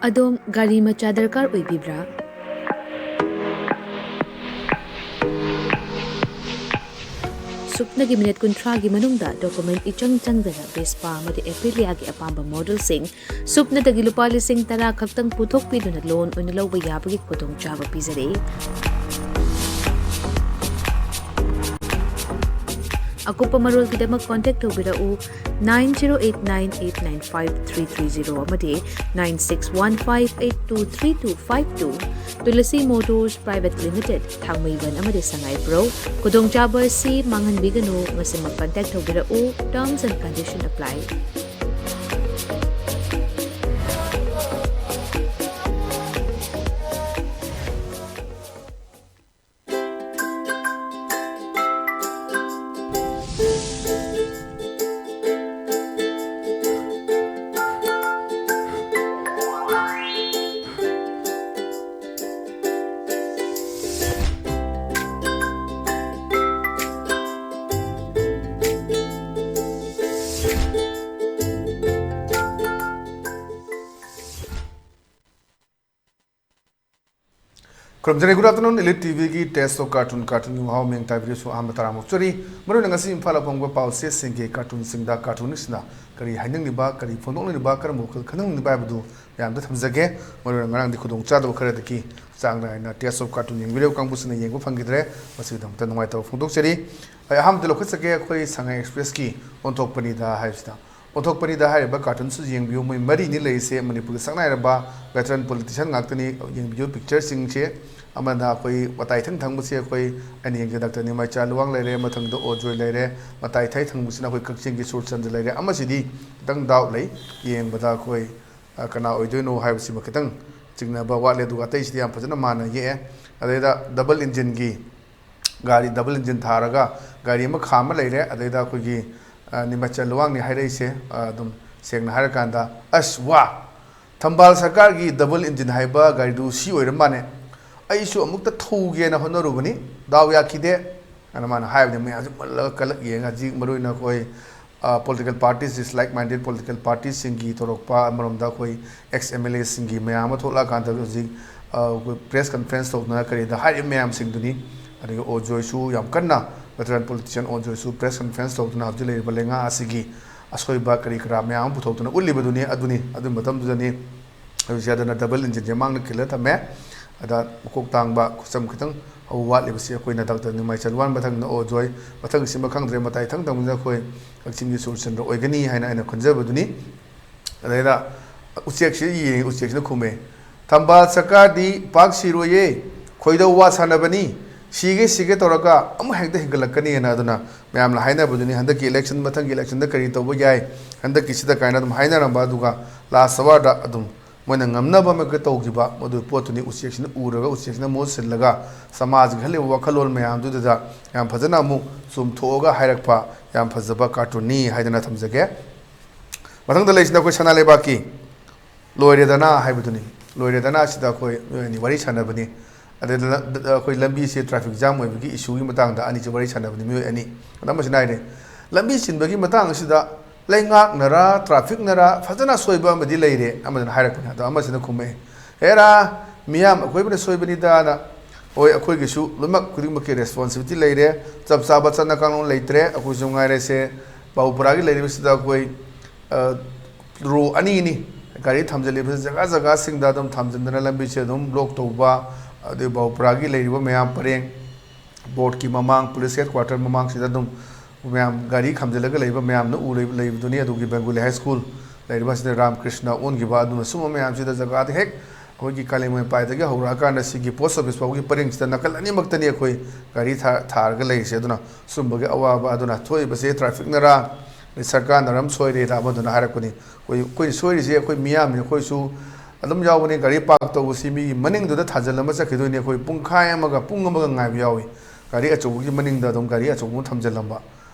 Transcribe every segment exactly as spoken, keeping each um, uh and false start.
ꯑꯗꯣꯝ ꯒꯥꯔꯤ ꯃꯆꯥ ꯗꯔꯀꯥꯔ ꯑꯣꯏꯕꯤꯕ꯭ꯔꯥ? ꯁꯨꯞꯅꯒꯤ ꯃꯤꯅꯤꯠ ꯀꯨꯟꯊ꯭ꯔꯥꯒꯤ ꯃꯅꯨꯡꯗ ꯗꯣꯀꯨꯃꯦꯟ ꯏꯆꯪ ꯆꯪꯗꯅ ꯚꯦꯁꯄꯥ ꯑꯃꯗꯤ ꯑꯦꯄꯤꯂꯤꯌꯥꯒꯤ ꯑꯄꯥꯝꯕ ꯃꯣꯗꯦꯜꯁꯤꯡ ꯁꯨꯞꯅꯗꯒꯤ ꯂꯨꯄꯥ ꯂꯤꯁꯤꯡ ꯇꯔꯥ ꯈꯛꯇꯪ ꯄꯨꯊꯣꯛꯄꯤꯗꯨꯅ ꯂꯣꯟ ꯑꯣꯏꯅ ꯂꯧꯕ ꯌꯥꯕꯒꯤ ꯈꯨꯗꯣꯡꯆꯥꯕ ꯄꯤꯖꯔꯤ꯫ ꯑꯀꯨꯞꯄ ꯃꯔꯣꯜꯒꯤꯗꯃꯛ ꯀꯣꯟꯇꯦꯛ ꯇꯧꯕꯤꯔꯛꯎ, nine zero eight nine eight nine five three three zero ꯑꯃꯗꯤ nine six one five eight two three two five two꯫ Tulsi motors private ꯂꯤꯃꯤꯇꯦꯗ, ꯊꯥꯡꯃꯩꯕꯟ ꯑꯃꯗꯤ ꯁꯉꯥꯏꯄ꯭ꯔꯧ꯫ ꯈꯨꯗꯣꯡꯆꯥꯕ ꯑꯁꯤ ꯃꯥꯡꯍꯟꯕꯤꯒꯅꯨ꯫ ꯉꯁꯤꯃꯛ ꯀꯟꯇꯦꯛ ꯇꯧꯕꯤꯔꯛꯎ꯫ Terms and condition apply꯫ ꯈꯨꯔꯨꯝꯖꯔꯤ꯫ Good afternoon, Elite ꯇꯤꯚꯤꯒꯤ Taste of Cartoon, ꯀꯥꯔꯇꯨꯟꯒꯤ ꯃꯍꯥꯎ ꯃꯤꯡ ꯇꯥꯕꯤꯔꯤꯁꯨ ꯑꯍꯥꯟꯕ ꯇꯔꯥꯝꯅ ꯑꯣꯛꯆꯔꯤ꯫ ꯃꯔꯨꯑꯣꯏꯅ ꯉꯁꯤ ꯏꯝꯐꯥꯜꯗ ꯐꯣꯡꯕ ꯄꯥꯎꯆꯦꯁꯤꯡꯒꯤ ꯀꯥꯔꯇꯨꯟꯁꯤꯡꯗ ꯀꯥꯔꯇꯨꯅꯤꯁꯅ ꯀꯔꯤ ꯍꯥꯏꯅꯤꯡꯂꯤꯕ, ꯀꯔꯤ ꯐꯣꯡꯗꯣꯛꯅꯤꯡꯂꯤꯕ, ꯀꯔꯝꯕ ꯋꯥꯈꯜ ꯈꯟꯅꯤꯡꯂꯤꯕ ꯍꯥꯏꯕꯗꯨ ꯃꯌꯥꯝꯗ ꯊꯝꯖꯒꯦ꯫ ꯃꯔꯨꯑꯣꯏꯅ ꯉꯔꯥꯡꯗꯤ ꯈꯨꯗꯣꯡꯆꯥꯗꯕ ꯈꯔꯗꯒꯤ ꯆꯥꯡ ꯅꯥꯏꯅ Taste of Cartoon ꯌꯦꯡꯕꯤꯔꯤꯕ ꯀꯥꯡꯕꯨꯁꯤꯅ ꯌꯦꯡꯕ ꯐꯪꯈꯤꯗ꯭ꯔꯦ꯫ ꯃꯁꯤꯒꯤꯗꯃꯛꯇ ꯅꯨꯡꯉꯥꯏꯇꯕ ꯐꯣꯡꯗꯣꯛꯆꯔꯤ꯫ ꯑꯩ ꯑꯍꯥꯟꯕꯗ ꯂꯧꯈꯠꯆꯒꯦ ꯑꯩꯈꯣꯏ ꯁꯉꯥꯏ ꯑꯦꯛꯁꯄ꯭ꯔꯦꯁꯀꯤ ꯑꯣꯟꯊꯣꯛꯄꯅꯤꯗ ꯍꯥꯏꯕꯁꯤꯗ꯫ ꯑꯣꯟꯊꯣꯛꯄꯅꯤꯗ ꯍꯥꯏꯔꯤꯕ ꯀꯥꯔꯇꯨꯟꯁꯨ ꯌꯦꯡꯕꯤꯌꯨ꯫ ꯃꯣꯏ ꯃꯔꯤꯅꯤ ꯂꯩꯔꯤꯁꯦ, ꯃꯅꯤꯄꯨꯔꯒꯤ ꯁꯛꯅꯥꯏꯔꯕ veteran politician ꯉꯥꯛꯇꯅꯤ꯫ ꯌꯦꯡꯕꯤꯌꯨ ꯄꯤꯛꯆꯔꯁꯤꯡꯁꯦ꯫ ꯑꯃꯅ ꯑꯩꯈꯣꯏ ꯃꯇꯥꯏ ꯏꯊꯪ ꯊꯪꯕꯁꯦ ꯑꯩꯈꯣꯏ, ꯑꯩꯅ ꯌꯦꯡꯖ ꯗꯥꯛꯇꯔ ꯅꯤꯃꯥꯏꯆꯥ ꯂꯨꯋꯥꯡ ꯂꯩꯔꯦ, ꯃꯊꯪꯗ ꯑꯣꯖꯣꯏ ꯂꯩꯔꯦ, ꯃꯇꯥꯏ ꯏꯊꯪ ꯊꯪꯕꯁꯤꯅ ꯑꯩꯈꯣꯏ ꯀꯛꯆꯤꯡꯒꯤ ꯁꯨꯔꯆꯟꯗ꯭ꯔ ꯂꯩꯔꯦ꯫ ꯑꯃꯁꯤꯗꯤ ꯈꯤꯇꯪ ꯗꯥꯎꯠ ꯂꯩ, ꯌꯦꯡꯕꯗ ꯑꯩꯈꯣꯏ, ꯑ, ꯀꯅꯥ ꯑꯣꯏꯗꯣꯏꯅꯣ ꯍꯥꯏꯕꯁꯤꯃ ꯈꯤꯇꯪ ꯆꯤꯡꯅꯕ ꯋꯥꯠꯂꯦ꯫ ꯑꯗꯨꯒ ꯑꯇꯩꯁꯤꯗꯤ ꯌꯥꯝ ꯐꯖꯅ ꯃꯥꯟꯅ ꯌꯦꯛꯑꯦ꯫ ꯑꯗꯩꯗ ꯗꯕꯜ ꯏꯟꯖꯤꯟꯒꯤ ꯒꯥꯔꯤ, ꯗꯕꯜ ꯏꯟꯖꯤꯟ ꯊꯥꯔꯒ ꯒꯥꯔꯤ ꯑꯃ ꯈꯥꯝꯃ ꯂꯩꯔꯦ꯫ ꯑꯗꯩꯗ ꯑꯩꯈꯣꯏꯒꯤ, ꯑ, ꯅꯤꯃꯥꯏꯆꯥ ꯂꯨꯋꯥꯡꯅꯤ ꯍꯥꯏꯔꯛꯏꯁꯦ, ꯑ, ꯑꯗꯨꯝ ꯁꯦꯡꯅ ꯍꯥꯏꯔꯀꯥꯟꯗ, "ꯑꯁ ꯋꯥ! ꯊꯝꯕꯥꯜ ꯁꯔꯀꯥꯔꯒꯤ ꯗꯕꯜ ꯏꯟꯖꯤꯟ ꯍꯥꯏꯕ ꯒꯥꯔꯤꯗꯨ ꯁꯤ ꯑꯣꯏꯔ ꯃꯥꯅꯦ꯫ ꯑꯩꯁꯨ ꯑꯃꯨꯛꯇ ꯊꯧꯒꯦꯅ ꯍꯣꯠꯅꯔꯨꯕꯅꯤ, ꯗꯥꯎ ꯌꯥꯈꯤꯗꯦ" ꯑꯅ ꯃꯥꯅ ꯍꯥꯏꯕꯗ ꯃꯌꯥꯝꯁꯦ ꯃꯨꯜꯂꯒ ꯀꯜꯂꯛ ꯌꯦꯡꯉꯒ ꯍꯧꯖꯤꯛ ꯃꯔꯨꯑꯣꯏꯅ ꯑꯩꯈꯣꯏ, political parties, this like minded political ꯄꯥꯔꯇꯤꯁꯤꯡꯒꯤ ꯇꯧꯔꯛꯄ, ꯑꯃꯔꯣꯝꯗ ꯑꯩꯈꯣꯏ ꯑꯦꯛꯁ ꯑꯦꯝ ꯑꯦꯜ ꯑꯦꯁꯤꯡꯒꯤ ꯃꯌꯥꯝ ꯑꯃ ꯊꯣꯛꯂꯛꯑꯀꯥꯟꯗ ꯍꯧꯖꯤꯛ, ꯑ, ꯑꯩꯈꯣꯏ ꯄ꯭ꯔꯦꯁ ꯀꯟꯐ꯭ꯔꯦꯟꯁ ꯇꯧꯗꯅ ꯀꯔꯤꯗ ꯍꯥꯏꯔꯤꯕ ꯃꯌꯥꯝꯁꯤꯡꯗꯨꯅꯤ꯫ ꯑꯗꯒꯤ ꯑꯣ ꯖꯣꯏꯁꯨ ꯌꯥꯝ ꯀꯟꯅ, ꯚꯦꯇꯔꯥꯟ ꯄꯣꯂꯤꯇꯤꯁꯤꯌꯥꯟ ꯑꯣ ꯖꯣꯏꯁꯨ ꯄ꯭ꯔꯦꯁ ꯀꯟꯐ꯭ꯔꯦꯟꯁ ꯇꯧꯗꯅ ꯍꯧꯖꯤꯛ ꯂꯩꯔꯤꯕ ꯂꯩꯉꯥꯛ ꯑꯁꯤꯒꯤ ꯑꯁꯣꯏꯕ ꯀꯔꯤ ꯀꯔꯥ ꯃꯌꯥꯝ ꯑꯃ ꯄꯨꯊꯣꯛꯇꯨꯅ ꯎꯠꯂꯤꯕꯗꯨꯅꯤ꯫ ꯑꯗꯨꯅꯤ, ꯑꯗꯨꯒꯤ ꯃꯇꯝꯗꯨꯗꯅꯤ ꯍꯧꯖꯤꯛꯁꯦ ꯑꯗꯨꯅ ꯗꯕꯜ ꯏꯟꯖꯤꯟꯁꯦ ꯃꯥꯡꯗ ꯈꯤꯜꯂ ꯊꯝꯃꯦ꯫ ꯑꯗ ꯃꯀꯣꯛ ꯇꯥꯡꯕ, ꯈꯨꯆꯝ ꯈꯤꯇꯪ ꯍꯧꯕ ꯋꯥꯠꯂꯤꯕꯁꯤ ꯑꯩꯈꯣꯏꯅ ꯗꯥꯛꯇꯔ ꯅꯤꯡꯃꯥꯏ ꯆꯅꯨꯋꯥꯟ, ꯃꯊꯪꯗ ꯑꯣ ꯖꯣꯏ, ꯃꯊꯪꯁꯤꯃ ꯈꯪꯗ꯭ꯔꯦ, ꯃꯇꯥꯏ ꯊꯪ ꯊꯪꯕꯗ ꯑꯩꯈꯣꯏ ꯀꯛꯆꯤꯡꯒꯤ ꯁꯨꯔꯆꯟꯗ꯭ꯔ ꯑꯣꯏꯒꯅꯤ ꯍꯥꯏꯅ ꯑꯩꯅ ꯈꯟꯖꯕꯗꯨꯅꯤ꯫ ꯑꯗꯩꯗ ꯎꯆꯦꯛꯁꯤ ꯌꯦꯡꯉꯤ, ꯎꯆꯦꯛꯁꯤꯅ ꯈꯨꯝꯃꯦ, "ꯊꯝꯕꯥꯜ ꯁꯔꯀꯥꯔꯗꯤ ꯄꯥꯛ ꯁꯤꯔꯣꯏꯌꯦ, ꯈꯣꯏꯗꯧ ꯋꯥ ꯁꯥꯟꯅꯕꯅꯤ, ꯁꯤꯒꯦ ꯁꯤꯒꯦ ꯇꯧꯔꯒ ꯑꯃꯨꯛ ꯍꯦꯛꯇ ꯍꯦꯟꯒꯠꯂꯛꯀꯅꯤꯅ" ꯑꯗꯨꯅ ꯃꯌꯥꯝꯅ ꯍꯥꯏꯅꯕꯗꯨꯅꯤ, "ꯍꯟꯗꯛꯀꯤ ꯏꯂꯦꯛꯁꯟ, ꯃꯊꯪꯒꯤ ꯏꯂꯦꯛꯁꯟꯗ ꯀꯔꯤ ꯇꯧꯕ ꯌꯥꯏ ꯍꯟꯗꯛꯀꯤꯁꯤꯗ" ꯀꯥꯏꯅ ꯑꯗꯨꯝ ꯍꯥꯏꯅꯔꯝꯕ꯫ ꯑꯗꯨꯒ ꯂꯥꯁ ꯑꯋꯥꯔꯗ ꯑꯗꯨꯝ ꯃꯣꯏꯅ ꯉꯝꯅꯕ ꯑꯃ ꯍꯦꯛꯇ ꯇꯧꯈꯤꯕ, ꯃꯗꯨꯒꯤ ꯄꯣꯠꯇꯨꯅꯤ ꯎꯆꯦꯛꯁꯤꯅ ꯎꯔꯒ, ꯎꯆꯦꯛꯁꯤꯅ ꯃꯍꯨꯠ ꯁꯤꯜꯂꯒ ꯁꯃꯥꯖꯒꯤ ꯈꯜꯂꯤꯕ ꯋꯥꯈꯜꯂꯣꯟ ꯃꯌꯥꯝꯗꯨꯗ ꯌꯥꯝ ꯐꯖꯅ ꯑꯃꯨꯛ ꯆꯨꯝꯊꯣꯛꯑꯒ ꯍꯥꯏꯔꯛꯄ ꯌꯥꯝ ꯐꯖꯕ ꯀꯥꯔꯇꯨꯟꯅꯤ ꯍꯥꯏꯗꯅ ꯊꯝꯖꯒꯦ꯫ ꯃꯊꯪꯗ ꯂꯩꯁꯤꯅ ꯑꯩꯈꯣꯏ ꯁꯅꯥ ꯂꯩꯕꯥꯛꯀꯤ "ꯂꯣꯏꯔꯦꯗꯅ" ꯍꯥꯏꯕꯗꯨꯅꯤ꯫ "ꯂꯣꯏꯔꯦꯗꯅ" ꯑꯁꯤꯗ ꯑꯩꯈꯣꯏ ꯃꯤꯑꯣꯏ ꯑꯅꯤ ꯋꯥꯔꯤ ꯁꯥꯟꯅꯕꯅꯤ꯫ ꯑꯗꯩꯗ ꯂ-, ꯑꯩꯈꯣꯏ ꯂꯝꯕꯤꯁꯦ ꯇ꯭ꯔꯥꯐꯤꯛ ꯖꯥꯝ ꯑꯣꯏꯕꯒꯤ ꯏꯁꯨꯒꯤ ꯃꯇꯥꯡꯗ ꯑꯅꯤꯁꯤ ꯋꯥꯔꯤ ꯁꯥꯟꯅꯕꯅꯤ, ꯃꯤꯑꯣꯏ ꯑꯅꯤ꯫ ꯑꯗ ꯑꯃꯁꯤꯅ ꯍꯥꯏꯔꯦ, "ꯂꯝꯕꯤ ꯆꯤꯟꯕꯒꯤ ꯃꯇꯥꯡ ꯑꯁꯤꯗ ꯂꯩꯉꯥꯛꯅꯔ ꯇ꯭ꯔꯥꯐꯤꯛꯅꯔ ꯐꯖꯅ ꯑꯁꯣꯏꯕ ꯑꯃꯗꯤ ꯂꯩꯔꯦ", ꯑꯃꯗꯨꯅ ꯍꯥꯏꯔꯛꯄꯅꯦ꯫ ꯑꯗꯣ ꯑꯃꯁꯤꯅ ꯈꯨꯝꯃꯛꯑꯦ, "ꯍꯦꯔꯥ, ꯃꯤꯌꯥꯝ ꯑꯀꯣꯏꯕꯅ ꯁꯣꯏꯕꯅꯤꯗꯅ"꯫ ꯍꯣꯏ, ꯑꯩꯈꯣꯏꯒꯤꯁꯨ ꯂꯣꯏꯅꯃꯛ ꯈꯨꯗꯤꯡꯃꯛꯀꯤ ꯔꯦꯁꯄꯣꯟꯁꯤꯕꯤꯂꯤꯇꯤ ꯂꯩꯔꯦ꯫ ꯆꯞ ꯆꯥꯕ ꯆꯠꯅ ꯀꯥꯡꯂꯣꯟ ꯂꯩꯇ꯭ꯔꯦ꯫ ꯑꯩꯈꯣꯏꯁꯨ ꯉꯥꯏꯔꯦꯁꯦ, ꯕꯥꯕꯨꯄꯨꯔꯥꯒꯤ ꯂꯩꯔꯤꯕꯁꯤꯗ ꯑꯩꯈꯣꯏ, ꯑ, ꯔꯣ ꯑꯅꯤꯅꯤ ꯒꯥꯔꯤ ꯊꯝꯖꯤꯜꯂꯤꯕꯁꯤ, ꯖꯒꯥ ꯖꯒꯥꯁꯤꯡꯗ ꯑꯗꯨꯝ ꯊꯝꯖꯤꯟꯗꯅ ꯂꯝꯕꯤꯁꯦ ꯑꯗꯨꯝ ꯕ꯭ꯂꯣꯛ ꯇꯧꯕ, ꯑꯗꯩ ꯕꯥꯕꯨꯄꯨꯔꯥꯒꯤ ꯂꯩꯔꯤꯕ ꯃꯌꯥꯝ ꯄꯔꯦꯡ, ꯕꯣꯔꯗꯀꯤ ꯃꯃꯥꯡ, ꯄꯨꯂꯤꯁ ꯍꯦꯗ ꯀ꯭ꯋꯥꯔꯇꯔ ꯃꯃꯥꯡꯁꯤꯗ ꯑꯗꯨꯝ ꯃꯌꯥꯝ ꯒꯥꯔꯤ ꯈꯥꯝꯖꯤꯜꯂꯒ ꯂꯩꯕ ꯃꯌꯥꯝꯅ ꯎ ꯂꯩꯕ-, ꯂꯩꯕꯗꯨꯅꯤ꯫ ꯑꯗꯨꯒꯤ ꯕꯦꯡꯒꯨꯂꯤ ꯍꯥꯏ ꯁ꯭ꯀꯨꯜ ꯂꯩꯔꯤꯕ ꯑꯁꯤꯗ ꯔꯥꯝꯀ꯭ꯔꯤꯁꯅ ꯑꯣꯟꯈꯤꯕ, ꯑꯗꯨꯅ ꯁꯨꯝꯕ ꯃꯌꯥꯝꯁꯤꯗ ꯖꯒꯥꯗ ꯍꯦꯛ ꯑꯩꯈꯣꯏꯒꯤ ꯀꯥꯂꯦꯃꯩ ꯄꯥꯏꯗꯒꯤ ꯍꯧꯔꯛꯑꯀꯥꯟꯗ ꯁꯤꯒꯤ ꯄꯣꯁ ꯑꯣꯐꯤꯁ ꯐꯥꯎꯒꯤ ꯄꯔꯦꯡꯁꯤꯗ ꯅꯥꯀꯜ ꯑꯅꯤꯃꯛꯇꯅꯤ ꯑꯩꯈꯣꯏ ꯒꯥꯔꯤ ꯊꯥ-, ꯊꯥꯔꯒ ꯂꯩꯔꯤꯁꯦ꯫ ꯑꯗꯨꯅ ꯁꯨꯝꯕꯒꯤ ꯑꯋꯥꯕ ꯑꯗꯨꯅ ꯊꯣꯛꯏꯕꯁꯦ ꯇ꯭ꯔꯥꯐꯤꯛꯅꯔꯥ, ꯑꯗꯩ ꯁꯔꯀꯥꯔꯅꯔ ꯑꯃ ꯁꯣꯏꯔꯦꯗ ꯑꯃꯗꯨꯅ ꯍꯥꯏꯔꯛꯄꯅꯤ꯫ ꯑꯩꯈꯣꯏ, ꯑꯩꯈꯣꯏ ꯁꯣꯏꯔꯤꯁꯦ ꯑꯩꯈꯣꯏ ꯃꯤꯌꯥꯝꯅꯤ꯫ ꯑꯩꯈꯣꯏꯁꯨ ꯑꯗꯨꯝ ꯌꯥꯎꯕꯅꯤ꯫ ꯒꯥꯔꯤ ꯄꯥꯔꯛ ꯇꯧꯕꯁꯤ ꯃꯤꯒꯤ ꯃꯅꯤꯡꯗꯨꯗ ꯊꯥꯖꯤꯜꯂꯝꯃ ꯆꯠꯈꯤꯗꯣꯏꯅꯤ꯫ ꯑꯩꯈꯣꯏ ꯄꯨꯡꯈꯥꯏ ꯑꯃꯒ ꯄꯨꯡ ꯑꯃꯒ ꯉꯥꯏꯕ ꯌꯥꯎꯏ꯫ ꯒꯥꯔꯤ ꯑꯆꯧꯕꯒꯤ ꯃꯅꯤꯡꯗ ꯑꯗꯨꯝ ꯒꯥꯔꯤ ꯑꯆꯧꯕ ꯑꯃ ꯊꯝꯖꯤꯜꯂꯝꯕ꯫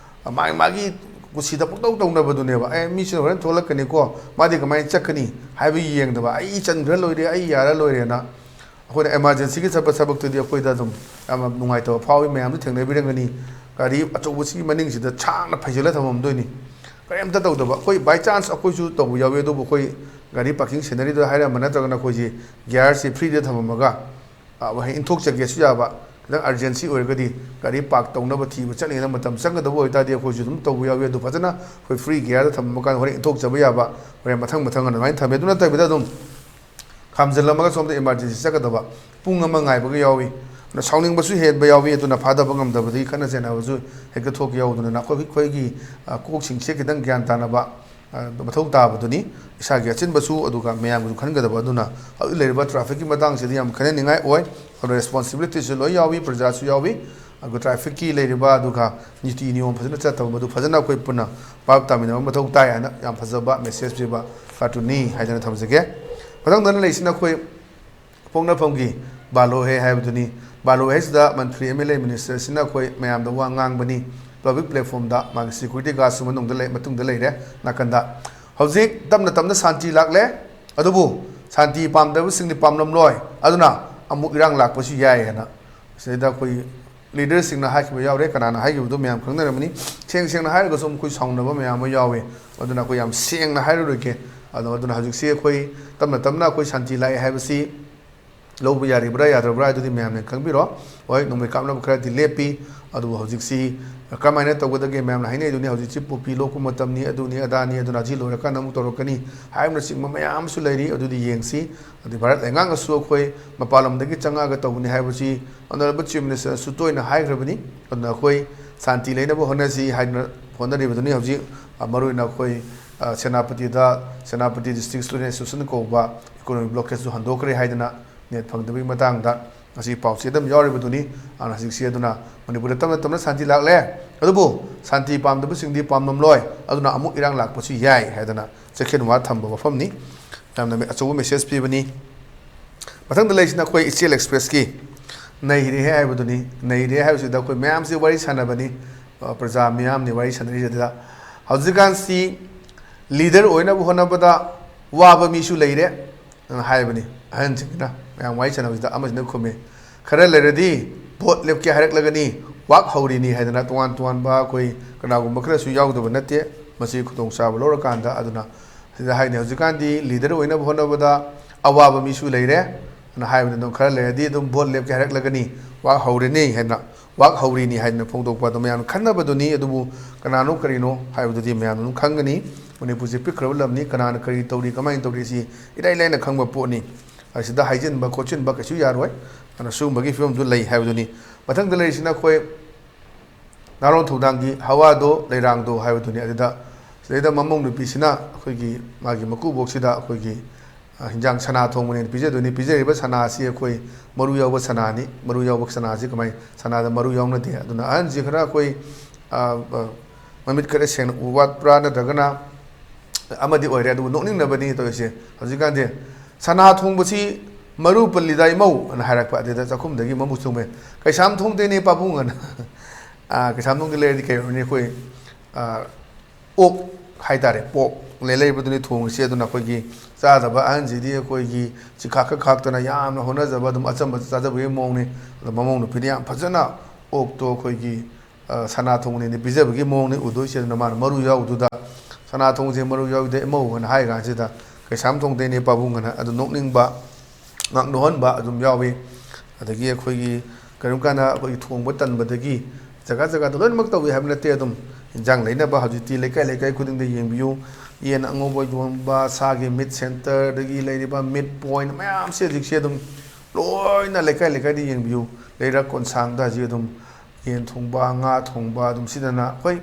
ꯃꯥꯒꯤ, ꯃꯥꯒꯤ ꯀꯨꯁꯤꯗ ꯄꯪꯇꯧ ꯇꯧꯅꯕꯗꯨꯅꯦꯕ꯫ "ꯑꯦ, ꯃꯤꯁꯤꯅ ꯍꯣꯔꯦꯟ ꯊꯣꯛꯂꯛꯀꯅꯤꯀꯣ, ꯃꯥꯗꯤ ꯀꯃꯥꯏꯅ ꯆꯠꯀꯅꯤ?" ꯍꯥꯏꯕ ꯌꯦꯡꯗꯕ, "ꯑꯩ ꯆꯟꯈ꯭ꯔ ꯂꯣꯏꯔꯦ, ꯑꯩ ꯌꯥꯔ ꯂꯣꯏꯔꯦꯅ"꯫ ꯑꯩꯈꯣꯏꯅ ꯏꯃꯥꯔꯖꯦꯟꯁꯤꯒꯤ ꯆꯠꯄ ꯊꯕꯛꯇꯨꯗꯤ ꯑꯩꯈꯣꯏꯗ ꯑꯗꯨꯝ ꯌꯥꯝꯅ ꯅꯨꯡꯉꯥꯏꯇꯕ ꯐꯥꯎꯏ꯫ ꯃꯌꯥꯝꯁꯨ ꯊꯦꯡꯅꯕꯤꯔꯝꯒꯅꯤ꯫ ꯒꯥꯔꯤ ꯑꯆꯧꯕꯁꯤꯒꯤ ꯃꯅꯤꯡꯁꯤꯗ ꯁꯥꯡꯅ ꯐꯩꯖꯤꯜꯂ ꯊꯝꯃꯝꯗꯣꯏꯅꯤ꯫ ꯀꯔꯤꯝꯇ ꯇꯧꯗꯕ꯫ ꯑꯩꯈꯣꯏ by chance ꯑꯩꯈꯣꯏꯁꯨ ꯇꯧꯕ ꯌꯥꯎꯏ, ꯑꯗꯨꯕꯨ ꯑꯩꯈꯣꯏ ꯒꯥꯔꯤ parking sceneryꯗ ꯍꯥꯏꯔꯝꯕ ꯅꯠꯇ꯭ꯔꯒꯅ ꯑꯩꯈꯣꯏꯁꯤ gearꯁꯤ freeꯗ ꯊꯝꯃꯝꯃꯒ, ꯑ, ꯍꯌꯦꯡ ꯏꯟꯊꯣꯛꯆꯒꯦꯁꯨ ꯌꯥꯕ, ꯈꯤꯇꯪ urgency ꯑꯣꯏꯔꯒꯗꯤ ꯒꯥꯔꯤ park ꯇꯧꯅꯕ ꯊꯤꯕ ꯆꯠꯂꯤꯉꯩꯗ ꯃꯇꯝ ꯆꯪꯒꯗꯕ ꯑꯣꯏꯇꯥꯔꯗꯤ ꯑꯩꯈꯣꯏꯁꯨ ꯑꯗꯨꯝ ꯇꯧꯕ ꯌꯥꯎꯏ꯫ ꯑꯗꯨ ꯐꯖꯅ ꯑꯩꯈꯣꯏ free gearꯗ ꯊꯝꯃꯝꯃ ꯀꯥꯟꯗ ꯍꯣꯔꯦꯟ ꯏꯟꯊꯣꯛꯆꯕ ꯌꯥꯕ, ꯍꯣꯔꯦꯟ ꯃꯊꯪ ꯃꯊꯪ ꯑꯗꯨꯃꯥꯏꯅ ꯊꯝꯃꯦ꯫ ꯑꯗꯨ ꯅꯠꯇꯕꯤꯗ ꯑꯗꯨꯝ ꯈꯥꯝꯖꯤꯜꯂꯝꯃꯒ ꯁꯣꯝꯗ emergency ꯆꯠꯀꯗꯕ ꯄꯨꯡ ꯑꯃ ꯉꯥꯏꯕꯒ ꯌꯥꯎꯏ꯫ ꯑꯗꯨꯅ ꯁꯥꯎꯅꯤꯡꯕꯁꯨ ꯍꯦꯟꯕ ꯌꯥꯎꯏ꯫ ꯑꯗꯨꯅ ꯐꯥꯗꯕ ꯉꯝꯗꯕꯗꯒꯤ ꯈꯠꯅ ꯆꯩꯅꯕꯁꯨ ꯍꯦꯛꯇ ꯊꯣꯛꯄ ꯌꯥꯎꯗꯅ ꯑꯩꯈꯣꯏ, ꯑꯩꯈꯣꯏꯒꯤ, ꯑ, ꯀꯣꯛꯁꯤꯡꯁꯦ ꯈꯤꯇꯪ ꯒ꯭ꯌꯥꯟ ꯇꯥꯅꯕ, ꯑ, ꯃꯊꯧ ꯇꯥꯕꯗꯨꯅꯤ꯫ ꯏꯁꯥꯒꯤ ꯑꯆꯤꯟꯕꯁꯨ ꯑꯗꯨꯒ ꯃꯌꯥꯝꯒꯤꯁꯨ ꯈꯟꯒꯗꯕ꯫ ꯑꯗꯨꯅ ꯍꯧꯖꯤꯛ ꯂꯩꯔꯤꯕ trafficꯀꯤ ꯃꯇꯥꯡꯁꯤꯗꯤ ꯌꯥꯝ ꯈꯟꯅꯅꯤꯡꯉꯥꯏ ꯑꯣꯏ꯫ ꯑꯗꯨꯅ responsibilityꯁꯨ ꯂꯣꯏ ꯌꯥꯎꯏ, ꯄ꯭ꯔꯖꯥꯁꯨ ꯌꯥꯎꯏ꯫ ꯑꯗꯨꯒ trafficꯀꯤ ꯂꯩꯔꯤꯕ ꯑꯗꯨꯒ ꯅꯤꯇꯤ ꯅꯤꯌꯣꯝ ꯐꯖꯅ ꯆꯠꯇꯕ ꯃꯗꯨ ꯐꯖꯅ ꯑꯩꯈꯣꯏ ꯄꯨꯟꯅ ꯚꯥꯞ ꯇꯥꯃꯤꯟꯅꯕ ꯃꯊꯧ ꯇꯥꯏ ꯍꯥꯏꯅ ꯌꯥꯝ ꯐꯖꯕ message ꯄꯤꯕ ꯀꯥꯔꯇꯨꯟꯅꯤ ꯍꯥꯏꯗꯅ ꯊꯝꯖꯒꯦ꯫ ꯃꯊꯪꯗꯅ ꯂꯩꯁꯤꯅ ꯑꯩꯈꯣꯏ ꯄꯣꯛꯅꯐꯝꯒꯤ ꯕꯥꯂꯣ ꯍꯦ ꯍꯥꯏꯕꯗꯨꯅꯤ꯫ ꯕꯥꯂꯣ ꯍꯦꯁꯤꯗ ꯃꯟꯇ꯭ꯔꯤ, MLA, ministerꯁꯤꯅ ꯑꯩꯈꯣꯏ ꯃꯌꯥꯝꯗ ꯋꯥ ꯉꯥꯡꯕꯅꯤ꯫ Public platformꯗ ꯃꯥꯒꯤ security guardꯁꯨ ꯃꯅꯨꯡꯗ ꯂꯩ, ꯃꯇꯨꯡꯗ ꯂꯩꯔꯦ ꯅꯥꯀꯟꯗ꯫ ꯍꯧꯖꯤꯛ ꯇꯞꯅ ꯇꯞꯅ ꯁꯥꯟꯇꯤ ꯂꯥꯛꯂꯦ, ꯑꯗꯨꯕꯨ ꯁꯥꯟꯇꯤ ꯄꯥꯝꯗꯕꯁꯤꯡꯗꯤ ꯄꯥꯝꯂꯝꯂꯣꯏ, ꯑꯗꯨꯅ ꯑꯃꯨꯛ ꯏꯔꯥꯡ ꯂꯥꯛꯄꯁꯨ ꯌꯥꯏ ꯍꯥꯏꯅ ꯁꯤꯗꯩꯗ ꯑꯩꯈꯣꯏ leaderꯁꯤꯡꯅ ꯍꯥꯏꯈꯤꯕ ꯌꯥꯎꯔꯦ꯫ ꯀꯅꯥꯅ ꯍꯥꯏꯈꯤꯕꯗꯣ ꯃꯌꯥꯝ ꯈꯪꯅꯔꯝꯃꯅꯤ꯫ ꯁꯦꯡ ꯁꯦꯡꯅ ꯍꯥꯏꯔꯒꯁꯨ ꯃꯈꯣꯏ ꯁꯥꯎꯅꯕ ꯃꯌꯥꯝ ꯑꯃ ꯌꯥꯎꯋꯦ꯫ ꯑꯗꯨꯅ ꯑꯩꯈꯣꯏ ꯌꯥꯝ ꯁꯦꯡꯅ ꯍꯥꯏꯔꯔꯣꯏꯒꯦ꯫ ꯑꯗꯣ ꯑꯗꯨꯅ ꯍꯧꯖꯤꯛꯁꯤ ꯑꯩꯈꯣꯏ ꯇꯞꯅ ꯇꯞꯅ ꯑꯩꯈꯣꯏ ꯁꯥꯟꯇꯤ ꯂꯥꯛꯑꯦ ꯍꯥꯏꯕꯁꯤ ꯂꯧꯕ ꯌꯥꯔꯤꯕ꯭ꯔꯥ ꯌꯥꯗ꯭ꯔꯕ꯭ꯔꯥ ꯍꯥꯏꯗꯨꯗꯤ ꯃꯌꯥꯝꯅ ꯈꯪꯕꯤꯔꯣ꯫ ꯍꯣꯏ, ꯅꯣꯡꯃꯩ ꯀꯥꯞꯅꯕ ꯈꯔꯗꯤ ꯂꯦꯞꯄꯤ꯫ ꯑꯗꯨꯕꯨ ꯍꯧꯖꯤꯛꯁꯤ ꯀꯔꯝꯍꯥꯏꯅ ꯇꯧꯒꯗꯒꯦ? ꯃꯌꯥꯝꯅ ꯍꯥꯏꯅꯩꯗꯨꯅꯤ, ꯍꯧꯖꯤꯛꯁꯤ ꯄꯣꯄꯤ ꯂꯣꯛꯄ ꯃꯇꯝꯅꯤ, ꯑꯗꯨꯅꯤ ꯑꯗꯥꯅꯤ, ꯑꯗꯨꯅ ꯑꯁꯤ ꯂꯣꯏꯔꯀꯥꯟꯗ ꯑꯃꯨꯛ ꯇꯧꯔꯛꯀꯅꯤ ꯍꯥꯏꯕꯅꯆꯤꯡꯕ ꯃꯌꯥꯝ ꯑꯃꯁꯨ ꯂꯩꯔꯤ꯫ ꯑꯗꯨꯗꯤ ꯌꯦꯡꯁꯤ꯫ ꯑꯗꯩ ꯚꯥꯔꯠ ꯂꯩꯉꯥꯛꯅꯁꯨ ꯑꯩꯈꯣꯏ ꯃꯄꯥꯟ ꯂꯝꯗꯒꯤ ꯆꯪꯉꯛꯑꯒ ꯇꯧꯕꯅꯤ ꯍꯥꯏꯕꯁꯤ Honourable Chief Ministerꯅꯁꯨ ꯇꯣꯏꯅ ꯍꯥꯏꯈ꯭ꯔꯕꯅꯤ꯫ ꯑꯗꯨꯅ ꯑꯩꯈꯣꯏ ꯁꯥꯟꯇꯤ ꯂꯩꯅꯕ ꯍꯣꯠꯅꯁꯤ ꯍꯥꯏꯗꯨꯅ ꯍꯣꯠꯅꯔꯤꯕꯗꯨꯅꯤ꯫ ꯍꯧꯖꯤꯛ, ꯑ, ꯃꯔꯨꯑꯣꯏꯅ ꯑꯩꯈꯣꯏ, ꯑ, ꯁꯦꯅꯥꯄꯇꯤꯗ, Senapati District Student Association ꯀꯧꯕ economic blockadeꯁꯨ ꯍꯟꯗꯣꯛꯈ꯭ꯔꯦ ꯍꯥꯏꯗꯅ net ꯐꯪꯗꯕꯒꯤ ꯃꯇꯥꯡꯗ ꯉꯁꯤ ꯄꯥꯎꯆꯦꯗ ꯑꯃ ꯌꯥꯎꯔꯤꯕꯗꯨꯅꯤ꯫ ꯑꯗꯨꯅ ꯍꯧꯖꯤꯛꯁꯤ ꯑꯗꯨꯅ ꯃꯅꯤꯄꯨꯔꯗ ꯇꯞꯅ ꯇꯞꯅ ꯁꯥꯟꯇꯤ ꯂꯥꯛꯂꯦ, ꯑꯗꯨꯕꯨ ꯁꯥꯟꯇꯤ ꯄꯥꯝꯗꯕꯁꯤꯡꯗꯤ ꯄꯥꯝꯂꯝꯂꯣꯏ, ꯑꯗꯨꯅ ꯑꯃꯨꯛ ꯏꯔꯥꯡ ꯂꯥꯛꯄꯁꯨ ꯌꯥꯏ ꯍꯥꯏꯗꯅ ꯆꯦꯛꯁꯤꯟ ꯋꯥ ꯊꯝꯕ ꯋꯥꯐꯝꯅꯤ꯫ ꯌꯥꯝꯅ ꯑꯆꯧꯕ message ꯄꯤꯕꯅꯤ꯫ ꯃꯊꯪꯗ ꯂꯩꯔꯤꯁꯤꯅ ꯑꯩꯈꯣꯏ ꯏꯆꯦꯜ Expressꯀꯤ ꯅꯩꯔꯦ ꯍꯥꯏꯕꯗꯨꯅꯤ꯫ ꯅꯩꯔꯦ ꯍꯥꯏꯕꯁꯤꯗ ꯑꯩꯈꯣꯏ ꯃꯌꯥꯝꯁꯤ ꯋꯥꯔꯤ ꯁꯥꯟꯅꯕꯅꯤ, ꯑ, ꯄ꯭ꯔꯖꯥ ꯃꯤꯌꯥꯝꯅꯤ ꯋꯥꯔꯤ ꯁꯥꯟꯅꯔꯤꯁꯤꯗ꯫ ꯍꯧꯖꯤꯛꯀꯥꯟꯁꯤ leader ꯑꯣꯏꯅꯕ ꯍꯣꯠꯅꯕꯗ ꯋꯥꯕ ꯃꯤꯁꯨ ꯂꯩꯔꯦ ꯑꯅ ꯍꯥꯏꯕꯅꯤ꯫ ꯑꯍꯟꯁꯤꯡꯁꯤꯅ ꯃꯌꯥꯝ ꯋꯥꯔꯤ ꯁꯥꯟꯅꯕꯁꯤꯗ ꯑꯃꯁꯤꯅ ꯈꯨꯝꯃꯤ, "ꯈꯔ ꯂꯩꯔꯗꯤ vote ꯂꯦꯞꯀꯦ ꯍꯥꯏꯔꯛꯂꯒꯅꯤ, ꯋꯥꯛ ꯍꯧꯔꯤꯅꯤ" ꯍꯥꯏꯗꯅ꯫ ꯇꯣꯉꯥꯟ ꯇꯣꯉꯥꯟꯕ ꯑꯩꯈꯣꯏ ꯀꯅꯥꯒꯨꯝꯕ ꯈꯔꯁꯨ ꯌꯥꯎꯗꯕ ꯅꯠꯇꯦ꯫ ꯃꯁꯤ ꯈꯨꯗꯣꯡꯆꯥꯕ ꯂꯧꯔꯀꯥꯟꯗ꯫ ꯑꯗꯨꯅ ꯁꯤꯗ ꯍꯥꯏꯅꯤ, ꯍꯧꯖꯤꯛꯀꯥꯟꯗꯤ ꯂꯤꯗꯔ ꯑꯣꯏꯅꯕ ꯍꯣꯠꯅꯕꯗ ꯑꯋꯥꯕ ꯃꯤꯁꯨ ꯂꯩꯔꯦ꯫ ꯑꯗꯨꯅ ꯍꯥꯏꯕꯅꯤ, ꯑꯗꯨꯝ ꯈꯔ ꯂꯩꯔꯗꯤ ꯑꯗꯨꯝ ꯚꯣꯠ ꯂꯦꯞꯀꯦ ꯍꯥꯏꯔꯛꯂꯒꯅꯤ, ꯋꯥꯛ ꯍꯧꯔꯅꯤ ꯍꯥꯏꯅ, ꯋꯥꯛ ꯍꯧꯔꯤꯅꯤ ꯍꯥꯏꯗꯅ ꯐꯣꯡꯗꯣꯛꯄ ꯑꯗꯨ ꯃꯌꯥꯝꯅ ꯈꯟꯅꯕꯗꯨꯅꯤ꯫ ꯑꯗꯨꯕꯨ ꯀꯅꯥꯅꯣ ꯀꯔꯤꯅꯣ ꯍꯥꯏꯕꯗꯨꯗꯤ ꯃꯌꯥꯝꯅ ꯑꯗꯨꯝ ꯈꯪꯒꯅꯤ꯫ ꯃꯅꯤꯄꯨꯔꯁꯦ ꯄꯤꯛꯈ꯭ꯔꯕ ꯂꯝꯅꯤ, ꯀꯅꯥꯅ ꯀꯔꯤ ꯇꯧꯔꯤ, ꯀꯃꯥꯏꯅ ꯇꯧꯔꯤ, ꯁꯤ ꯏꯔꯥꯏ ꯂꯥꯏꯅ ꯈꯪꯕ ꯄꯣꯠꯅꯤ꯫ ꯑꯁꯤꯗ ꯍꯥꯏꯖꯤꯟꯕ ꯈꯣꯠꯆꯤꯟꯕ ꯀꯩꯁꯨ ꯌꯥꯔꯣꯏ꯫ ꯑꯗꯨꯅ ꯁꯤꯒꯨꯝꯕꯒꯤ ꯐꯤꯕꯝꯗꯨ ꯂꯩ ꯍꯥꯏꯕꯗꯨꯅꯤ꯫ ꯃꯊꯪꯗ ꯂꯩꯔꯤꯁꯤꯅ ꯑꯩꯈꯣꯏ ꯅꯥꯔꯣꯟ ꯊꯧꯗꯥꯡꯒꯤ ꯍꯋꯥꯗꯣ ꯂꯩꯔꯥꯡꯗꯣ ꯍꯥꯏꯕꯗꯨꯅꯤ꯫ ꯑꯗꯨꯗ ꯁꯤꯗꯩꯗ ꯃꯃꯧ ꯅꯨꯄꯤꯁꯤꯅ ꯑꯩꯈꯣꯏꯒꯤ ꯃꯥꯒꯤ ꯃꯀꯨꯕꯣꯛꯁꯤꯗ ꯑꯩꯈꯣꯏꯒꯤ, ꯑ, ꯍꯤꯟꯖꯥꯡ ꯁꯅꯥ ꯊꯣꯡꯕꯅꯦꯅ ꯄꯤꯖꯗꯣꯏꯅꯤ꯫ ꯄꯤꯖꯔꯤꯕ ꯁꯅꯥ ꯑꯁꯤ ꯑꯩꯈꯣꯏ ꯃꯔꯨ ꯌꯥꯎꯕ ꯁꯅꯥꯅꯤ꯫ ꯃꯔꯨ ꯌꯥꯎꯕ ꯁꯅꯥꯁꯤ ꯀꯃꯥꯏ, ꯁꯅꯥꯗ ꯃꯔꯨ ꯌꯥꯎꯅꯗꯦ꯫ ꯑꯗꯨꯅ ꯑꯍꯟꯁꯤ ꯈꯔ ꯑꯩꯈꯣꯏ, ꯑ, ꯑ, ꯃꯃꯤꯠ ꯈꯔ ꯁꯦꯡꯅ ꯎ ꯋꯥꯠꯄ꯭ꯔꯥ ꯅꯠꯇ꯭ꯔꯒꯅ ꯑꯃꯗꯤ ꯑꯣꯏꯔꯦ꯫ ꯑꯗꯨꯕꯨ ꯅꯣꯛꯅꯤꯡꯅꯕꯅꯤ ꯇꯧꯔꯤꯁꯦ꯫ ꯍꯧꯖꯤꯛꯀꯥꯟꯗꯤ "ꯁꯅꯥ ꯊꯣꯡꯕꯁꯤ ꯃꯔꯨ ꯄꯜꯂꯤꯗ ꯏꯃꯧ" ꯑꯅ ꯍꯥꯏꯔꯛꯄ꯫ ꯑꯗꯨꯗ ꯆꯥꯛꯈꯨꯝꯗꯒꯤ ꯃꯃꯨ ꯆꯨꯝꯃꯦ, "ꯀꯩꯁꯥꯝ ꯊꯣꯡꯗꯩꯅꯦ ꯄꯥꯕꯨꯡ" ꯑꯅ꯫ ꯑ, ꯀꯩꯁꯥꯝ ꯊꯣꯡꯗ ꯂꯩꯔꯗꯤ ꯀꯩ ꯑꯣꯏꯔꯅꯤ? ꯑꯩꯈꯣꯏ, ꯑ, ꯑꯣꯛ ꯍꯥꯏꯇꯥꯔꯦ, ꯄꯣꯛ ꯂꯩ-, ꯂꯩꯕꯗꯨꯅꯤ ꯊꯣꯡꯉꯤꯁꯤ꯫ ꯑꯗꯨꯅ ꯑꯩꯈꯣꯏꯒꯤ ꯆꯥꯗꯕ ꯑꯍꯟꯁꯤꯗꯤ ꯑꯩꯈꯣꯏꯒꯤ ꯆꯤꯈꯥꯛꯀ ꯈꯥꯛꯇꯅ ꯌꯥꯝꯅ ꯍꯣꯠꯅꯖꯕ, ꯑꯗꯨꯝ ꯑꯆꯝꯕ ꯆꯥꯖꯕꯒꯤ ꯃꯑꯣꯡꯅꯤ꯫ ꯑꯗꯣ ꯃꯃꯧ ꯅꯨꯄꯤꯗꯤ ꯌꯥꯝ ꯐꯖꯅ ꯑꯣꯛꯇꯣ ꯑꯩꯈꯣꯏꯒꯤ, ꯑ, ꯁꯅꯥ ꯊꯣꯡꯅꯦꯅ ꯄꯤꯖꯕꯒꯤ ꯃꯑꯣꯡꯅꯤ ꯎꯗꯣꯏꯁꯦ꯫ ꯑꯗꯨꯅ ꯃꯥꯅ ꯃꯔꯨ ꯌꯥꯎꯗꯨꯗ "ꯁꯅꯥ ꯊꯣꯡꯁꯦ ꯃꯔꯨ ꯌꯥꯎꯗꯦ ꯏꯃꯧ" ꯑꯅ ꯍꯥꯏ ꯀꯥꯟꯁꯤꯗ "ꯀꯩꯁꯥꯝ ꯊꯣꯡꯗꯩꯅꯦ ꯄꯥꯕꯨꯡ" ꯑꯅ ꯑꯗꯨ ꯅꯣꯛꯅꯤꯡꯕ, ꯉꯥꯛꯅꯣꯛꯍꯟꯕ ꯑꯗꯨꯝ ꯌꯥꯎꯏ꯫ ꯑꯗꯒꯤ ꯑꯩꯈꯣꯏꯒꯤ ꯀꯔꯤꯒꯨꯝꯕ ꯀꯥꯟꯗ ꯑꯩꯈꯣꯏꯒꯤ ꯊꯣꯡꯕ ꯇꯟꯕꯗꯒꯤ ꯖꯒꯥ ꯖꯒꯥꯗ ꯂꯣꯏꯅꯃꯛ ꯇꯧꯏ ꯍꯥꯏꯕ ꯅꯠꯇꯦ꯫ ꯑꯗꯨꯝ ꯏꯟꯖꯥꯡ ꯂꯩꯅꯕ ꯍꯧꯖꯤꯛꯇꯤ ꯂꯩꯀꯥꯏ ꯂꯩꯀꯥꯏ ꯈꯨꯗꯤꯡꯗ ꯌꯦꯡꯕꯤꯌꯨ꯫ ꯌꯦꯟ ꯑꯉꯧꯕ ꯌꯣꯟꯕ, ꯁꯥꯒꯤ ꯃꯤꯠ ꯁꯦꯟꯇꯔꯗꯒꯤ ꯂꯩꯔꯤꯕ ꯃꯤꯠ ꯄꯣꯏꯟ ꯃꯌꯥꯝꯁꯦ ꯍꯧꯖꯤꯛꯁꯦ ꯑꯗꯨꯝ ꯂꯣꯏꯅ ꯂꯩꯀꯥꯏ ꯂꯩꯀꯥꯏꯗ ꯌꯦꯡꯕꯤꯌꯨ꯫ ꯂꯩꯔꯛ ꯀꯣꯟꯁꯥꯡꯗ ꯍꯧꯖꯤꯛ ꯑꯗꯨꯝ ꯌꯦꯟ ꯊꯣꯡꯕ, ꯉꯥ ꯊꯣꯡꯕ ꯑꯗꯨꯝ ꯁꯤꯗꯅ, ꯍꯣꯏ,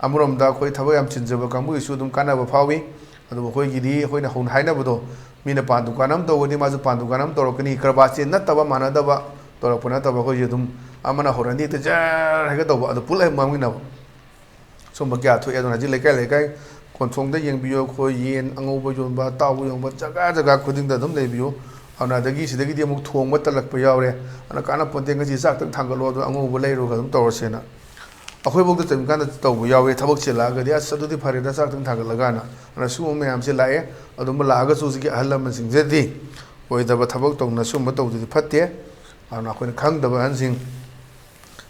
ꯑꯃꯔꯣꯝꯗ ꯑꯩꯈꯣꯏ ꯊꯕꯛ ꯌꯥꯝ ꯆꯤꯟꯖꯕ ꯀꯥꯡꯕꯨꯒꯤꯁꯨ ꯑꯗꯨꯝ ꯀꯥꯟꯅꯕ ꯐꯥꯎꯏ꯫ ꯑꯗꯨꯕꯨ ꯑꯩꯈꯣꯏꯒꯤꯗꯤ ꯑꯩꯈꯣꯏꯅ ꯍꯧꯅ ꯍꯥꯏꯅꯕꯗꯣ, ꯃꯤꯅ ꯄꯥꯟ ꯗꯨꯀꯥꯟ ꯑꯃ ꯇꯧꯒꯅꯤ, ꯃꯥꯁꯨ ꯄꯥꯟ ꯗꯨꯀꯥꯟ ꯑꯃ ꯇꯧꯔꯛꯀꯅꯤ, ꯀꯔꯕꯥꯔꯁꯦ ꯅꯠꯇꯕ ꯃꯥꯟꯅꯗꯕ ꯇꯧꯔꯛꯄ ꯅꯠꯇꯕ, ꯑꯩꯈꯣꯏꯁꯦ ꯑꯗꯨꯝ ꯑꯃꯅ ꯍꯧꯔꯅꯤ ꯍꯦꯛꯇ ꯖꯔ ꯍꯦꯛꯇ ꯇꯧꯕ, ꯑꯗꯨ ꯄꯨꯂꯞ ꯍꯦꯛ ꯃꯥꯡꯃꯤꯟꯅꯕ꯫ ꯁꯨꯝꯕ ꯀꯌꯥ ꯊꯣꯛꯑꯦ꯫ ꯑꯗꯨꯅ ꯍꯧꯖꯤꯛ ꯂꯩꯀꯥꯏ ꯂꯩꯀꯥꯏ ꯀꯣꯟꯊꯣꯡꯗ ꯌꯦꯡꯕꯤꯌꯨ, ꯑꯩꯈꯣꯏ ꯌꯦꯟ ꯑꯉꯧꯕ ꯌꯣꯟꯕ, ꯑꯇꯥꯎꯕ ꯌꯣꯟꯕ ꯖꯒꯥ ꯖꯒꯥ ꯈꯨꯗꯤꯡꯗ ꯑꯗꯨꯝ ꯂꯩꯕꯤꯌꯨ꯫ ꯑꯗꯨꯅ ꯑꯗꯒꯤ ꯁꯤꯗꯒꯤꯗꯤ ꯑꯃꯨꯛ ꯊꯣꯡꯕ ꯇꯜꯂꯛꯄ ꯌꯥꯎꯔꯦ꯫ ꯑꯗꯨꯅ ꯀꯥꯟꯅꯄꯣꯟꯇꯦ, ꯉꯁꯤ ꯆꯥꯛꯇꯪ ꯊꯥꯡꯒꯠꯂꯣ, ꯑꯗꯨ ꯑꯉꯧꯕ ꯂꯩꯔꯨꯔꯒ ꯑꯗꯨꯝ ꯇꯧꯔꯁꯦꯅ꯫ ꯑꯩꯈꯣꯏꯐꯥꯎꯗ ꯇꯧꯔꯤꯀꯥꯟꯗ ꯇꯧꯕ ꯌꯥꯎꯋꯦ꯫ ꯊꯕꯛ ꯆꯤꯜꯂꯛꯑꯒꯗꯤ "ꯑꯁ, ꯑꯗꯨꯗꯤ ꯐꯔꯦꯗ, ꯆꯥꯛꯇꯪ ꯊꯥꯡꯒꯠꯂꯒꯅ"꯫ ꯑꯗꯨꯅ ꯁꯤꯒꯨꯝꯕ ꯃꯌꯥꯝꯁꯦ ꯂꯥꯛꯑꯦ꯫ ꯑꯗꯨꯝꯕ ꯂꯥꯛꯑꯒꯁꯨ ꯍꯧꯖꯤꯛꯀꯤ ꯑꯍꯜ ꯂꯃꯟꯁꯤꯡꯁꯤꯗꯗꯤ ꯑꯣꯏꯗꯕ ꯊꯕꯛ ꯇꯧꯅ ꯁꯤꯒꯨꯝꯕ ꯇꯧꯗꯨꯗꯤ ꯐꯠꯇꯦ꯫ ꯑꯗꯨꯅ ꯑꯩꯈꯣꯏꯅ ꯈꯪꯗꯕ ꯑꯍꯟꯁꯤꯡ,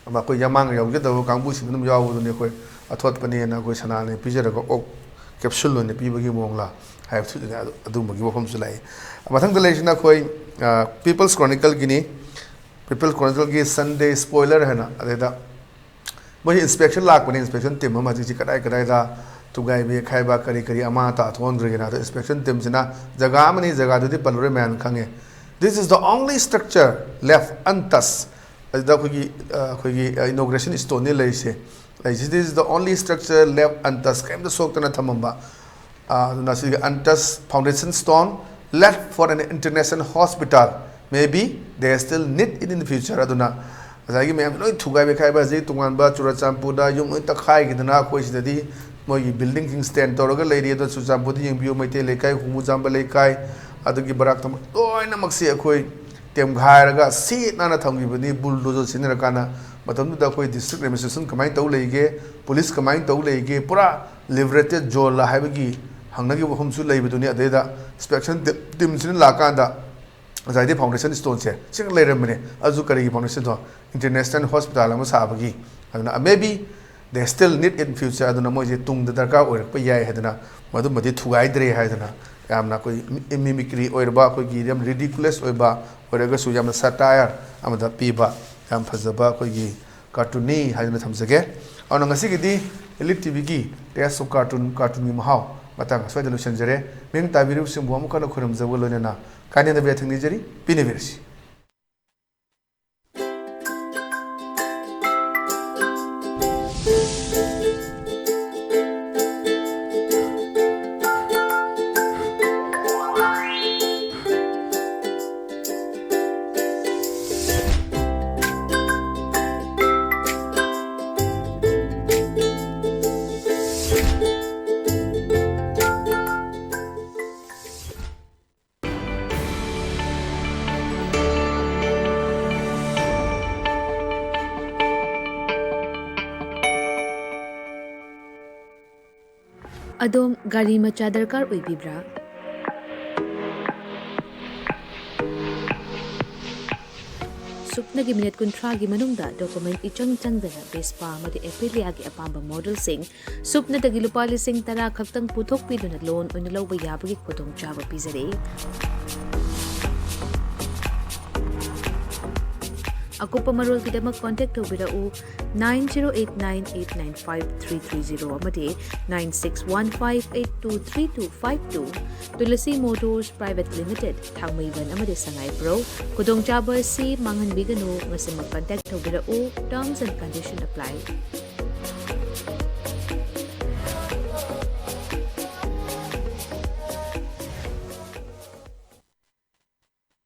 ꯑꯃ ꯑꯩꯈꯣꯏ ꯌꯥꯃꯥꯡ ꯌꯥꯎꯖꯗꯕ ꯀꯥꯡꯕꯨꯁꯤꯡ ꯑꯗꯨꯝ ꯌꯥꯎꯕꯗꯨꯅꯤ ꯑꯩꯈꯣꯏ ꯑꯊꯣꯠꯄꯅꯦꯅ ꯑꯩꯈꯣꯏ ꯁꯅꯥꯅ ꯄꯤꯖꯔꯒ ꯑꯣꯛ ꯀꯦꯞꯁꯨꯜ ꯑꯣꯏꯅ ꯄꯤꯕꯒꯤ ꯃꯑꯣꯡꯂꯥ ꯍꯥꯏꯕꯁꯨ ꯑꯗꯨ-, ꯑꯗꯨꯒꯨꯝꯕꯒꯤ ꯋꯥꯐꯝꯁꯨ ꯂꯥꯛꯏ꯫ ꯃꯊꯪꯗ ꯂꯩꯔꯤꯁꯤꯅ ꯑꯩꯈꯣꯏ, ꯑ, People's Chronicleꯒꯤꯅꯤ꯫ People's Chronicleꯒꯤ Sunday Spoiler ꯍꯥꯏꯅ ꯑꯗꯩꯗ ꯃꯣꯏ inspection ꯂꯥꯛꯄꯅꯦ, inspection team ꯑꯃ ꯍꯧꯖꯤꯛꯁꯤ ꯀꯗꯥꯏ ꯀꯗꯥꯏꯗ ꯊꯨꯒꯥꯏꯕ ꯌꯩꯈꯥꯏꯕ ꯀꯔꯤ ꯀꯔꯤ ꯑꯃꯥꯡ ꯑꯇꯥ ꯊꯣꯛꯍꯟꯈ꯭ꯔꯒꯦꯅ꯫ ꯑꯗꯣ inspection teamꯁꯤꯅ ꯖꯒꯥ ꯑꯃꯅꯤ, ꯖꯒꯥꯗꯨꯗꯤ ꯄꯜꯂꯔꯣꯏ, ꯃꯌꯥꯝ ꯈꯪꯉꯦ꯫ "This is the only structure left untouched"꯫ ꯑꯗꯨꯗ ꯑꯩꯈꯣꯏꯒꯤ, ꯑ, ꯑꯩꯈꯣꯏꯒꯤ, ꯑ, inauguration stoneꯅꯤ ꯂꯩꯔꯤꯁꯦ꯫ ꯂꯩꯔꯤꯁꯤ, "This is the only structure left untouched", ꯀꯔꯤꯝꯇ ꯁꯣꯛꯇꯅ ꯊꯝꯃꯝꯕ꯫ ꯑ, ꯑꯗꯨꯅ ꯁꯤꯒꯤ untouched foundation stone left for an international hospital, maybe they still need it in the future꯫ ꯑꯗꯨꯅ ꯉꯁꯥꯏꯒꯤ ꯃꯌꯥꯝ ꯂꯣꯏ ꯊꯨꯒꯥꯏꯕ ꯈꯥꯏꯕ, ꯍꯧꯖꯤꯛ ꯇꯣꯉꯥꯟꯕ ꯆꯨꯔꯆꯥꯟꯄꯨꯔꯗ ꯌꯨꯝ ꯂꯣꯏ ꯇꯛꯈꯥꯏꯈꯤꯗꯅ ꯑꯩꯈꯣꯏ ꯁꯤꯗꯗꯤ ꯃꯣꯏꯒꯤ buildingꯁꯤꯡ stand ꯇꯧꯔꯒ ꯂꯩꯔꯤ꯫ ꯑꯗꯣ ꯆꯨꯔꯆꯥꯟꯄꯨꯔꯗ ꯌꯦꯡꯕꯤꯌꯨ, ꯃꯩꯇꯩ ꯂꯩꯀꯥꯏ, ꯍꯨꯝꯕꯨꯖꯥꯝꯕ ꯂꯩꯀꯥꯏ, ꯑꯗꯒꯤ ꯕꯔꯥꯛ ꯊꯝꯕ ꯂꯣꯏꯅꯃꯛꯁꯤ ꯑꯩꯈꯣꯏ ꯇꯦꯝꯒꯥꯏꯔꯒ ꯁꯤꯠ ꯅꯥꯟꯅ ꯊꯝꯈꯤꯕꯅꯤ꯫ Bulldozer ꯁꯤꯖꯤꯟꯅꯔꯀꯥꯟꯗ ꯃꯇꯝꯗꯨꯗ ꯑꯩꯈꯣꯏ district administration ꯀꯃꯥꯏꯅ ꯇꯧ ꯂꯩꯒꯦ, police ꯀꯃꯥꯏꯅ ꯇꯧ ꯂꯩꯒꯦ, ꯄꯨꯔꯥ liberated zoneꯂ ꯍꯥꯏꯕꯒꯤ ꯍꯪꯅꯈꯤꯕ ꯋꯥꯐꯝꯁꯨ ꯂꯩꯕꯗꯨꯅꯤ꯫ ꯑꯗꯩꯗ inspection teamꯁꯤꯅ ꯂꯥꯛꯀꯥꯟꯗ ꯉꯁꯥꯏꯗꯤ foundation stoneꯁꯦ ꯁꯤꯈꯛ ꯂꯩꯔꯝꯕꯅꯦ, ꯑꯗꯨ ꯀꯔꯤꯒꯤ foundation stone? International hospital ꯑꯃ ꯁꯥꯕꯒꯤ꯫ ꯑꯗꯨꯅ maybe they still need in future, ꯑꯗꯨꯅ ꯃꯣꯏꯁꯦ ꯇꯨꯡꯗ ꯗꯔꯀꯥꯔ ꯑꯣꯏꯔꯛꯄ ꯌꯥꯏ ꯍꯥꯏꯗꯅ ꯃꯗꯨꯃꯗꯤ ꯊꯨꯒꯥꯏꯗ꯭ꯔꯦ ꯍꯥꯏꯗꯅ ꯌꯥꯝꯅ ꯑꯩꯈꯣꯏ mimicry ꯑꯣꯏꯔꯕ, ꯑꯩꯈꯣꯏꯒꯤ ꯌꯥꯝ ridiculous ꯑꯣꯏꯕ ꯑꯣꯏꯔꯒꯁꯨ ꯌꯥꯝꯅ satire ꯑꯃꯗ ꯄꯤꯕ ꯌꯥꯝ ꯐꯖꯕ ꯑꯩꯈꯣꯏꯒꯤ cartoonꯅꯤ ꯍꯥꯏꯗꯨꯅ ꯊꯝꯖꯒꯦ꯫ ꯑꯗꯨꯅ ꯉꯁꯤꯒꯤꯗꯤ Elite TVꯒꯤ Taste of Cartoon, cartoonꯒꯤ ꯃꯍꯥꯎ ꯃꯇꯥꯡ ꯑꯁ꯭ꯋꯥꯏꯗ ꯂꯣꯏꯁꯤꯟꯖꯔꯦ꯫ ꯃꯤꯠꯌꯦꯡ ꯇꯥꯕꯤꯔꯤꯕꯁꯤꯡꯕꯨ ꯑꯃꯨꯛ ꯍꯟꯅ ꯈꯣꯏꯔꯝꯖꯕꯒ ꯂꯣꯏꯅꯅ ꯀꯥꯏꯅꯗꯕ ꯌꯥꯊꯪ ꯅꯤꯖꯔꯤ꯫ ꯄꯤꯅꯕꯤꯔꯁꯤ꯫ ꯑꯗꯣꯝ ꯒꯥꯔꯤ ꯃꯆꯥ ꯗꯔꯀꯥꯔ ꯑꯣꯏꯕꯤꯕ꯭ꯔꯥ? ꯁꯨꯞꯅꯒꯤ ꯃꯤꯅꯤꯠ ꯀꯨꯟꯊ꯭ꯔꯥꯒꯤ ꯃꯅꯨꯡꯗ document ꯏꯆꯪ ꯆꯪꯗꯅ Vespa ꯑꯃꯗꯤ Aprilia ꯒꯤ ꯑꯄꯥꯝꯕ model ꯁꯤꯡ ꯁꯨꯞꯅꯗꯒꯤ ꯂꯨꯄꯥ ꯂꯤꯁꯤꯡ ꯇꯔꯥ ꯈꯛꯇꯪ ꯄꯨꯊꯣꯛꯄꯤꯗꯨꯅ loan ꯑꯣꯏꯅ ꯂꯧꯕ ꯌꯥꯕꯒꯤ ꯈꯨꯗꯣꯡꯆꯥꯕ ꯄꯤꯖꯔꯤ꯫ ꯑꯀꯨꯞꯄ ꯃꯔꯣꯜꯒꯤꯗꯃꯛ contact ꯇꯧꯕꯤꯔꯛꯎ nine zero eight nine eight nine five three three zero ꯑꯃꯗꯤ nine six one five eight two three two five two꯫ Tulasi Motors Private Limited, ꯊꯥꯡꯃꯩꯕꯟ ꯑꯃꯗꯤ ꯁꯉꯥꯏꯄ꯭ꯔꯧ꯫ ꯈꯨꯗꯣꯡꯆꯥꯕ ꯑꯁꯤ ꯃꯥꯡꯍꯟꯕꯤꯒꯅꯨ꯫ ꯉꯁꯤꯃꯛ contact ꯇꯧꯕꯤꯔꯛꯎ꯫ Terms and condition apply꯫